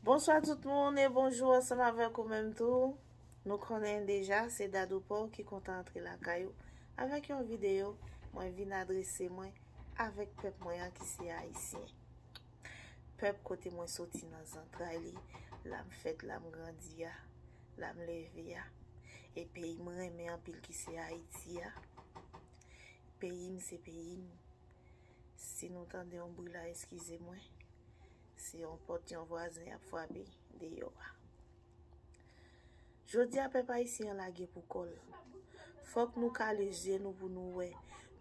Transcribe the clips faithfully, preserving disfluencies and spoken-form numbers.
Bonswa tout moun e bonjou ansanm avèk ou menm tou. Nou konnen deja se Dadou Paw ki kontan antre lakay ou avèk yon videyo mwen vin adrese mwen avèk pèp mwen an ki se Ayisyen. Pèp kote mwen soti nan zantray li, la m fèt, la m grandi a, la m leve a. E peyi m renmen anpil ki se Ayiti a. Peyi m se peyi m. Si nou tande yon bri la, eskize mwen. Se yon pòt yon vwazen y ap frape deyò a. Jodi a, pèp ayisyen an lage pou kò l. Fòk nou kale je nou pou nou wè.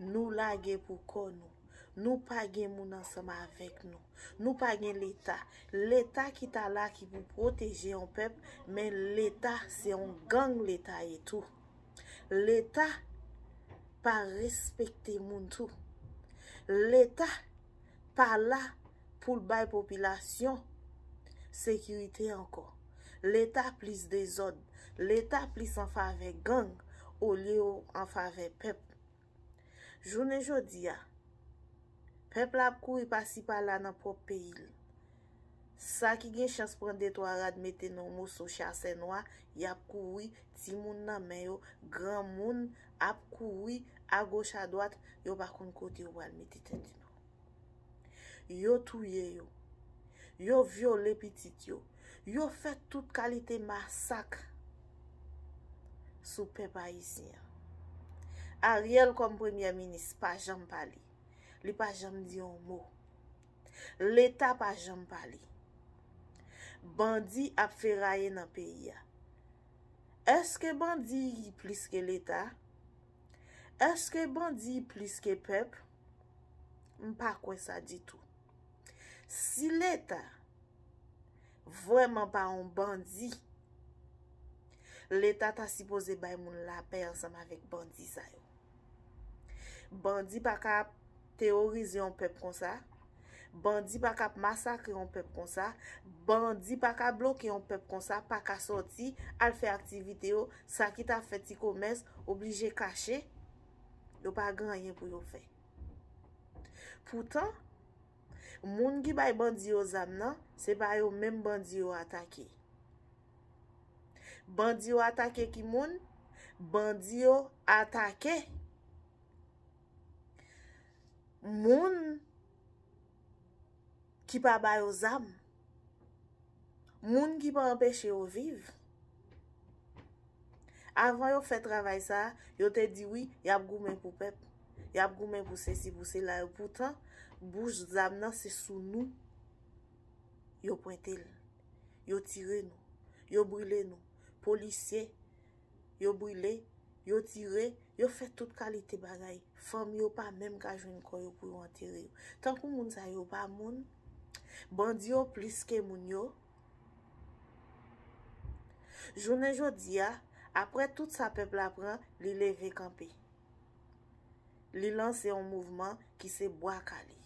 Nou lage pou kò nou. Nou pa gen moun ansanm avèk nou. Nou pa gen Leta. Leta ki ta la ki pou pwoteje yon pèp, men Leta se yon gang Leta ye tou. Leta pa respekte moun tou. Leta pa la pou l bay popilasyon sekirite ankò. Leta plis dezòd. Leta plis an favè gang olye an favè pèp. Jounen jodi a, pèp la ap kouri pasi pala nan pwòp peyi l. Sa ki gen chans pran de twa rad mete nan yon moso chasè nwa, y ap kouri, timoun nan men yo, granmoun ap kouri agoch adwat, yo pa konn kote yo pral mete tèt yo. Yo touye yo. Yo vyole pitit yo. Yo fè tout kalite masak sou pèp ayisyen an. Ariel kòm premyè minis pa janm pale. Li pa janm di yon mo. Leta pa janm pale. Bandi ap feraye nan peyi a. Èske bandi plis ke Leta? Èske bandi plis ke pèp? M pa kwè sa ditou. Si Leta vrèman pa yon bandi, Leta ta sipoze bay moun lapè ansanm avèk bandi sa yo. Bandi pa ka ap teworize yon pèp konsa. Bandi pa ka ap masakre yon pèp konsa. Bandi pa ka bloke yon pèp konsa, pa ka sòti, al fè aktivite yo, sa ki ta fè ti komès, oblije kache. Yo pa gen anyen pou yo fè. Poutan, moun ki bay bandi yo zam nan, se pa yo menm bandi yo atake. Bandi yo atake ki moun? Bandi yo atake moun ki pa ba yo zam. Moun ki pa anpeche yo viv. Avan yo fè travay sa, yo te di wi, y ap goumen pou pèp. Y ap goumen pou sesi, pou sela. Poutan, bouch zam nan se sou nou yo pwente l. Yo tire nou. Yo brile nou. Polisye, yo brile, yo tire, yo fè tout kalite bagay. Fanmi yo pa menm ka jwenn kò yo pou yo antere yo. Tankou moun sa yo pa moun. Bandi yo plis ke moun yo. Jounen jodi a, apre tout sa pèp la pran, li leve kanpe. Li lanse yon mouvman ki se Bwa Kale.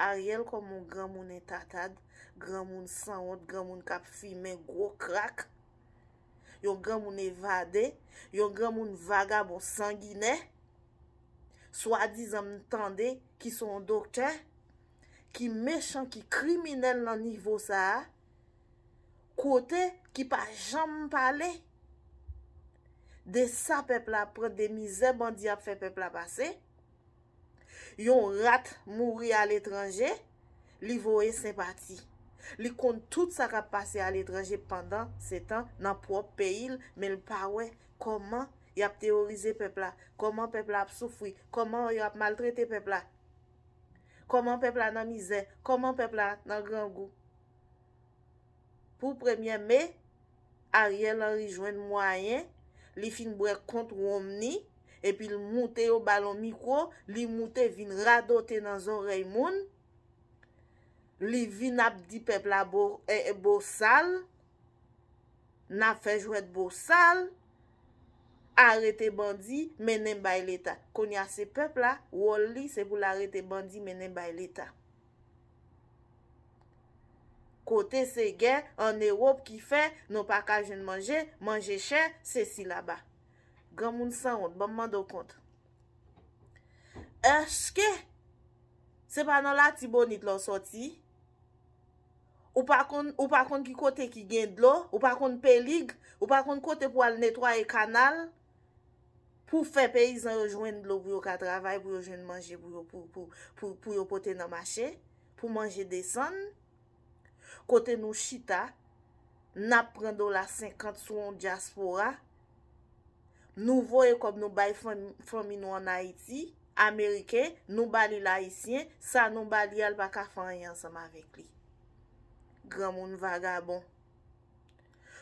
Ariel kòm yon granmoun entatad, granmoun sanwont, granmoun k ap fimen gwo krak, yon granmoun evade, yon granmoun vagabon sanginè, swadizan m tande ki se yon doktè, ki mechan, ki kriminèl nan nivo sa a, kote ki pa janm pale de sa pèp la ap pran, de mizè bandi ap fè pèp la pase. Yon rat mouri aletranje, li voye senpati. Li konn tout sa k ap pase aletranje pandan se tan nan pwòp peyi l, men l pa wè kòman y ap teworize pèp la, kòman pèp la ap soufri, kòman yo ap maltrete pèp la, kòman pèp la nan mizè, kòman pèp la nan grangou. Pou premyè me, Ariel Henry jwenn mwayen, li fin bwè kont wonm ni, epi l moute yo ba l yon mikwo, li moute vin radote nan zòrèy moun, li vin ap di pèp la bo, e, e, bosal, n ap fè jwèt bosal, arete bandi, mennen bay Leta. Kounye a se pèp la, wòl li, se pou l arete bandi, mennen bay Leta. Kote se gè ann Ewòp ki fè nou pa ka jwenn manje, manje chè, sesi laba. Granmoun sanwont, ban m mande w kont. Èske se pa nan Latibonit la w sòti? Ou pa konn, ou pa konn ki kote ki gen dlo, ou pa konn pelig, ou pa konn kote pou al netwaye kanal, pou fè peyizan yo jwenn dlo pou yo ka travay, pou yo jwenn manje, pou yo, pou, pou, pou, pou yo pote nan mache, pou manje desann. Kote nou chita, n ap pran dola senkant sou yon dyaspora, nou voye kòb nou bay fanm-, fanmi nou ann Ayiti, ameriken, nou ba li l ayisyen, sa nou ba li a, l pa ka fè anyen ansanm avèk li. Granmoun vagabon.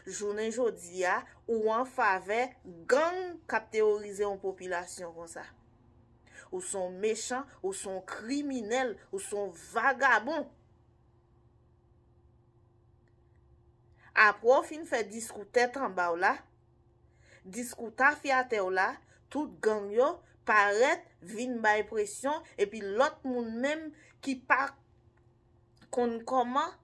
Jounen jodi a, ou an favè gang k ap teworize yon popilasyon konsa. Ou se yon mechan, ou se yon kriminèl, ou se yon vagabon. Apre w fin fè diskou tèt anba w la, diskou tafyatè w la, tout gang yo parèt vin bay presyon, epi lòt moun menm ki pa konn kòman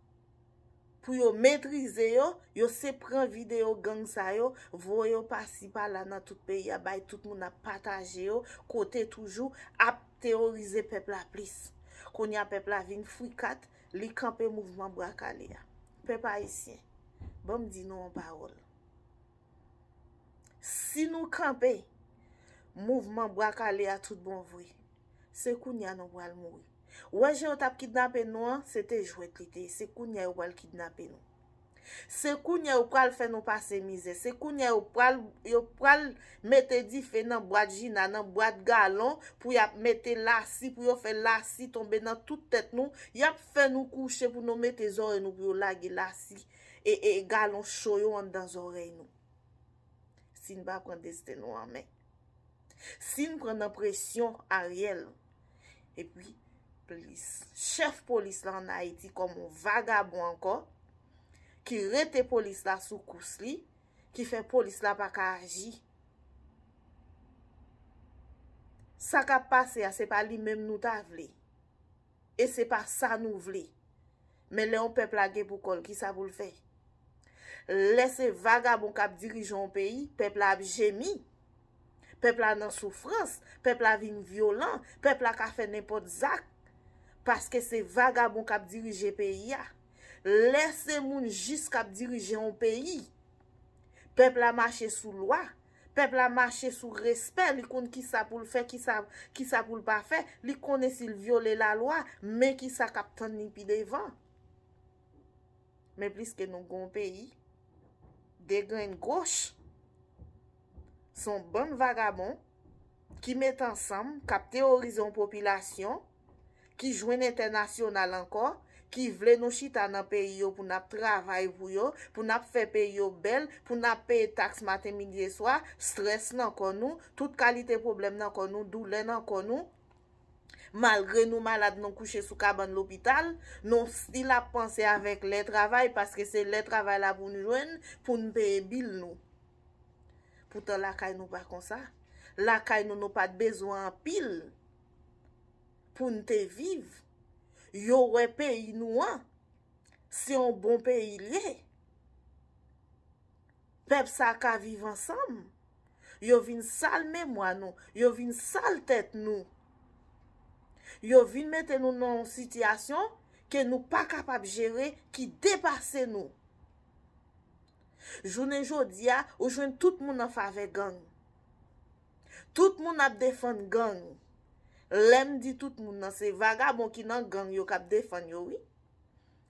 pou yo metrize yo, yo se pran videyo gang sa yo, voye yo pasi pala nan tout peyi a, bay tout moun ap pataje yo, kote toujou ap teworize pèp la plis. Kounye a pèp la vin frikat, li kanpe mouvman Bwa Kale a. Pèp ayisyen, ban m di nou yon pawòl. Si nou kanpe mouvman Bwa Kale a tout bon vre, se kounye a nou pral mouri. Ou wè jan yo t ap kidnape nou an, se te jwèt li te ye. Se kounye a yo pral kidnape nou. Se kounye a yo pral fè nou pase mizè. Se kounye a yo pral, yo pral mete dife nan bwat jina, nan bwat galon, pou y ap mete lasi, pou yo fè lasi tonbe nan tout tèt nou. Y ap fè nou kouche pou nou mete zòrèy nou, pou yo lage lasi e, e galon cho yo anndan zòrèy nou. Si n pa pran desten nou an men. Si n pran nan presyon Ariel, epi plis chèf polis la ann Ayiti kòm yon vagabon ankò, ki rete polis la sou kous li, ki fè polis la pa ka aji. Sa k ap pase a, se pa li menm nou ta vle. E se pa sa nou vle. Men lè yon pèp lage pou kò l, kisa pou l fè? Lè se vagabon k ap dirije yon peyi, pèp la ap jemi. Pèp la nan soufrans, pèp la vin vyolan, pèp la ka fè nenpòt zak. Paske se vagabon k ap dirije peyi a. Lè se moun jis k ap dirije yon peyi, pèp la mache sou lwa. Pèp la mache sou respè, li konn kisa pou l fè, kisa, kisa pou l pa fè. Li konnen si l vyole lalwa, men kisa k ap tann li pi devan. Men pliske nou gen yon peyi, de grenn goch, se yon bann vagabon ki met ansanm, k ap teworize yon popilasyon, ki jwenn entènasyonal ankò, ki vle nou chita nan peyi yo pou n ap travay pou yo, pou n ap fè peyi yo bèl, pou n ap peye taks maten, midi e swa, strès nan kò nou, tout kalite pwoblèm nan kò nou, doulè nan kò nou. Malgre nou malad, nou kouche sou kabann lopital, nou still ap panse avèk lè travay, paske se lè travay la pou n jwenn, pou n peye bil nou. Poutan lakay nou pa konsa. Lakay nou, nou pa t bezwen anpil pou n te viv. Yo wè peyi nou an, se yon bon peyi l ye. Pèp sa ka viv ansanm. Yo vin sal memwa nou, yo vin sal tèt nou. Yo vin mete nou nan yon sitiyasyon ke nou pa kapab jere, ki depase nou. Jounen jodi a, ou jwenn tout moun an favè gang. Tout moun ap defann gang. Lè m di tout moun nan, se vagabon ki nan gang yo k ap defann yo, wi.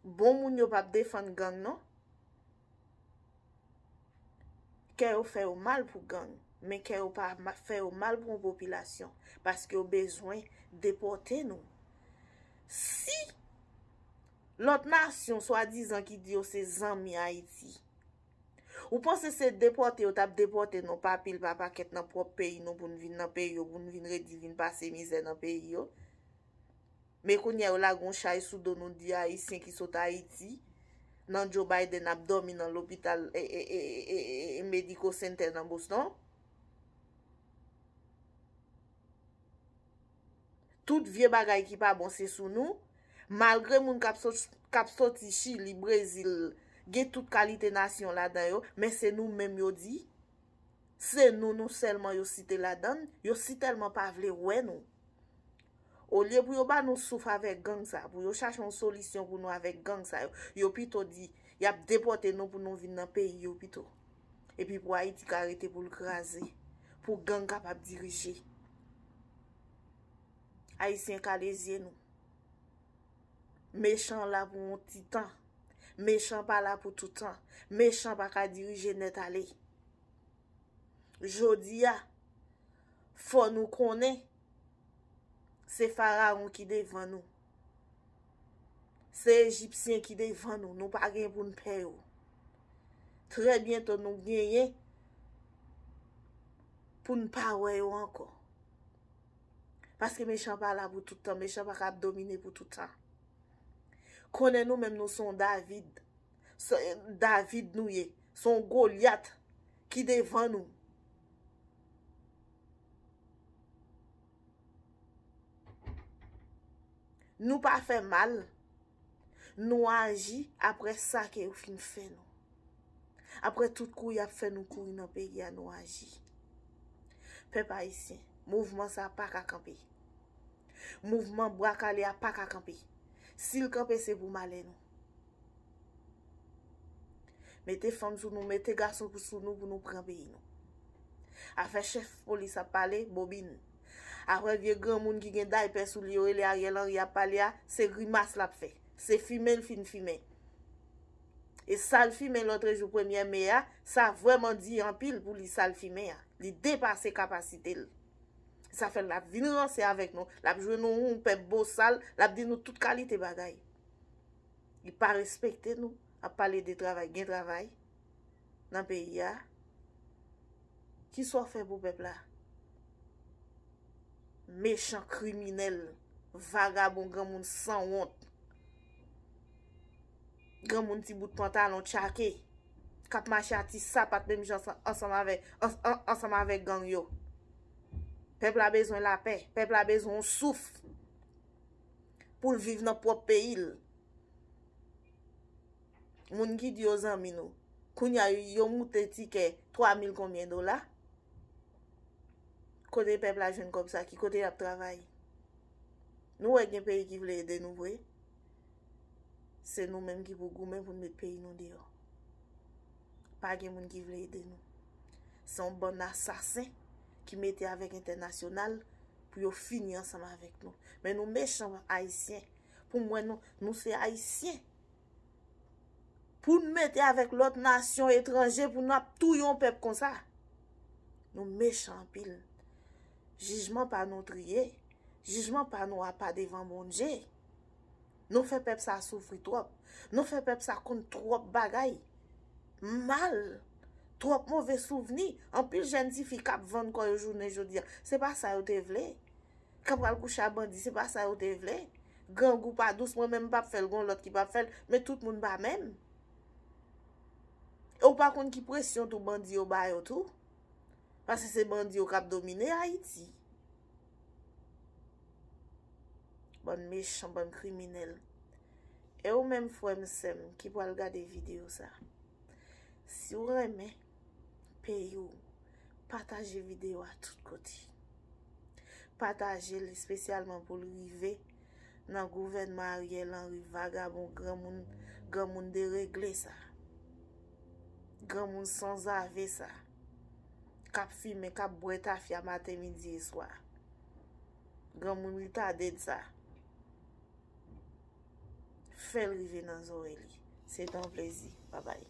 Bon moun yo p ap defann gang, non. Kè yo fè yo mal pou gang, men kè yo pa ma-, fè yo mal pou yon popilasyon, paske yo bezwen depòte nou. Si lòt nasyon, swadizan ki di yo se zanmi Ayiti, ou panse se depòte yo t ap depòte nou pa pil pa pakèt nan pwòp peyi nou pou n vin nan peyi yo, pou n vin redi, vin pase mizè nan peyi yo? Men kounye a yo lage yon chay sou do nou, di Ayisyen ki sot Ayiti, nan Joe Biden ap dòmi nan lopital, e, e, Medical Center nan Boston. Tout vye bagay ki pa bon se sou nou. Malgre moun k ap sot-, k ap soti Chili, Brezil, gen tout kalite nasyon ladan yo, men se nou menm yo di. Se nou, nou sèlman yo site ladan l, yo sitèlman pa vle wè nou. Olye pou yo ba nou souf avèk gang sa, pou yo chache yon solisyon pou nou avèk gang sa yo, yo pito di y ap depòte nou pou nou vin nan peyi yo pito. Epi pou Ayiti ka rete pou l kraze, pou gang kapab dirije. Ayisyen, kale zye nou. Mechan la pou yon ti tan. Mechan pa la pou tout tan. Mechan pa ka dirije nèt ale. Jodi a, fò nou konnen se Farawon ki devan nou. Se Ejipsyen ki devan nou. Nou pa gen pou n pè yo. Trè byento nou genyen pou n pa wè yo ankò. Paske mechan pa la pou tout tan. Mechan pa ka ap domine pou tout tan. Konnen nou menm nou se yon David. Se David nou ye. Se yon Golyat ki devan nou. Nou pa fè mal. Nou aji apre sa ke yo fin fè nou. Apre tout kou y ap fè nou kouri nan peyi a, nou aji. Pèp ayisyen, mouvman sa a pa ka kanpe. Mouvman bwa kale a pa ka kanpe. Si l kanpe, se pou malè nou. Mete fanm sou nou, mete gason sou nou pou nou pran peyi nou. Afè chèf polis ap pale, bobin. Afè vye granmoun ki gen daypè sou li yo rele Ariel Henry ap pale a, se grimas l ap fè. Se fimen l fin fimen. E sa l fimen lòtrejou premyè me a, sa vrèman di anpil pou li sa l fimen a. Li depase kapasite l. Sa fè l ap vin ranse avèk nou, l ap jwe nou yon pèp bosal, l ap di nou tout kalite bagay. Li pa respekte nou, ap pale de travay, gen travay nan peyi a. Kisa w fè pou pèp la? Mechan, kriminèl, vagabon, granmoun sanwont. Granmoun ti bout pantalon tchake, k ap mache a ti sapat menm jan ansanm avèk, ansanm avèk gang yo. Pèp la bezwen lapè, pèp la bezwen yon souf pou l viv nan pwòp peyi l. Moun ki di yo zanmi nou, kounye a yo moute tikè twa mil konbyen dola? Kote pèp la jwenn kòb sa? Ki kote y ap travay? Nou wè gen peyi ki vle ede nou vre? Se nou menm ki pou goumen pou n met peyi nou deyò. Pa gen moun ki vle ede nou. Se yon bann asasen ki mete avèk entènasyonal pou yo fini ansanm avèk nou. Men nou mechan ayisyen. Pou mwen, nou, nou se ayisyen. Pou n mete avèk lòt nasyon etranje pou n ap touye yon pèp konsa. Nou mechan anpil. Jijman pa nou triye. Jijman pa nou apa devan Bondye. Nou fè pèp sa soufri twòp. Nou fè pèp sa konn twòp bagay mal. Twòp move souvni. Anpil jèn tifi k ap vann kò yo jounen jodi a. Se pa sa yo te vle. K ap pral kouche a bandi, se pa sa yo te vle. Grangou pa dous, mwen menm m p ap fè l, gon lòt ki p ap fè l, men tout moun pa menm. E w pa konn ki presyon tou bandi yo ba yo tou. Paske se bandi yo k ap domine Ayiti. Bann mechan, bann kriminèl. E ou menm frè m, sè m, ki pral gade videyo sa, si w renmen peyi w, pataje videyo a tout kote. Pataje l espesyalman pou l rive nan gouvènman Ariel Henry, vagabon, granmoun, granmoun deregle sa. Granmoun sanzave sa. K ap fimen, k ap bwè tafya maten, midi e swa. Granmoun retarded sa. Fè l rive nan zòrèy li. Se te yon plezi. Babay.